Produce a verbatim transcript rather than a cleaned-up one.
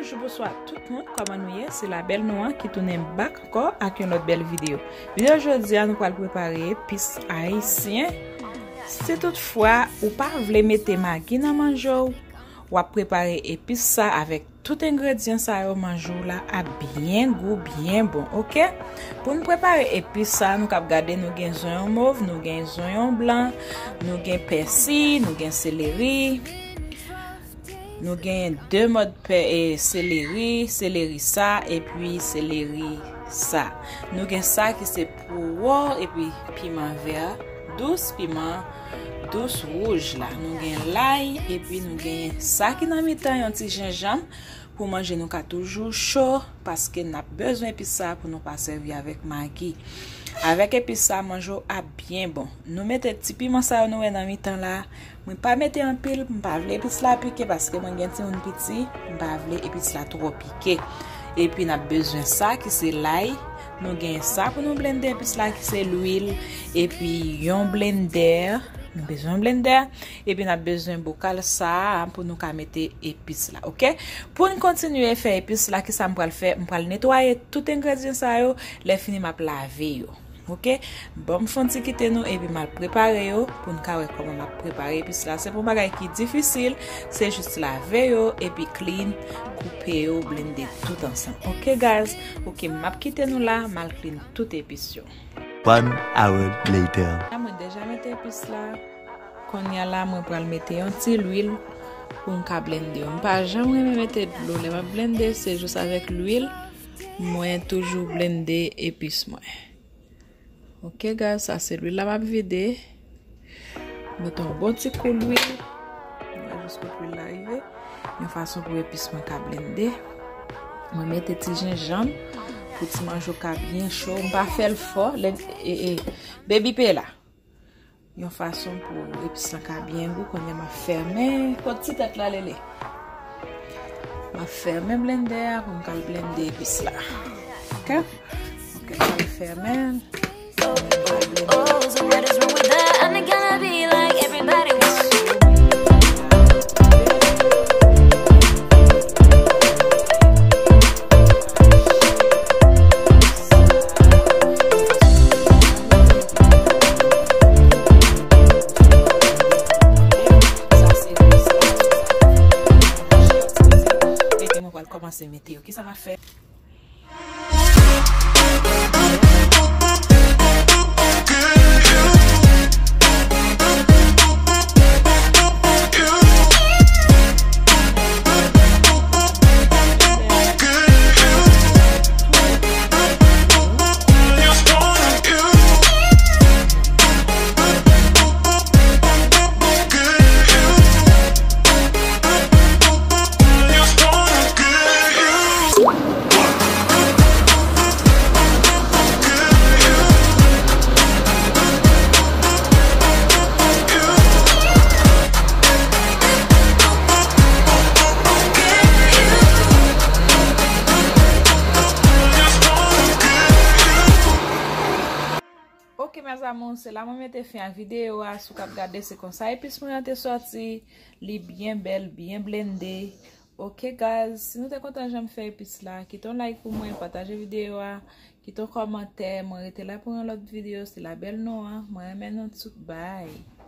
Bonjou, bonswa tout moun, kòman nou ye? Se Labèl Noir ki tounen back ankò ak yon lòt bèl videyo. Videyo jodi a, nou pral prepare epis ayisyen. Si toutfwa ou pa vle mete magi nan manje w, w ap prepare epis sa avèk tout engredyan sa yo, manje w la ap byen gou, byen bon, oke? Pou n prepare epis sa, nou kap gade, nou gen zonyon mov, nou gen zonyon blan, nou gen pèsi, nou gen seleri, nou gen de mòd pè, e, seleri, seleri sa, epi seleri sa. Nou gen sa ki se pwowo, epi piman vè dous, piman dous wouj la. Nou gen lay, epi nou gen sa ki nan mitan, yon ti jenjanm, pou manje nou ka toujou cho, paske n ap bezwen epis sa pou nou pa sèvi avèk magi. Avèk epis sa, manje w ap byen bon. Nou mete ti piman sa yo nou wè nan mitan la. Mwen pa mete anpil, m pa vle epis la pike, paske mwen gen timoun piti, m pa vle epis la twò pike. Epi n ap bezwen sa ki se lay. Nou gen sa pou nou blende epis la ki se lwil, epi yon blendè. Nou bezwen yon blendè, epi n ap bezwen bokal sa a pou nou ka mete epis la, oke? Pou n kontinye fè epis la, kisa m pral fè? M pral netwaye tout engredyan sa yo, lè fini m ap lave yo, oke? Ban m fè yon ti kite nou, epi m al prepare yo pou n ka wè kòman m ap prepare epis la. Se pa yon bagay ki difisil, se jis lave yo, epi clean, koupe yo, blende tout ansanm, oke guys? Oke, m ap kite nou la, m al clean tout epis yo. One hour later. La, mwen deja mete epis la. Kounye a la, mwen pral mete yon ti lwil pou m ka blende yo. M pa janm renmen mete dlo lè m ap blende, se jis avèk lwil mwen toujou blende epis mwen. Oke, guys, sa se lwil la m ap vide. Mete yon bon ti kou lwil. Mwen jis kote lwil la rive. Yon fason pou epis mwen ka blende. Mwen mete ti jenjanm pou ti manje w ka byen cho. M pa fè l fò. Lè, e, e, baby pe la. Yon fason pou epis lan ka byen gou. Kounye a m ap fèmen. Kot ti tèt la, Lele? M ap fèmen blendè a pou m ka al blende epis la. Oke? Oke, m ap fèmen. Mete yo. Kisa m ap fè? Ok, mes amours, se la mwen mete fen a videyo a. Si w k ap gade, se konsa epis mwen an te sòti. Li byen bèl, byen blende. Ok, guys, si nou te kontan jan m fè epis la, kite yon like pou mwen, pataje videyo a, kite yon kòmantè. Mwen rete la pou yon lòt videyo. Se Labèl Noir. Mwen renmen nou tout. Bye.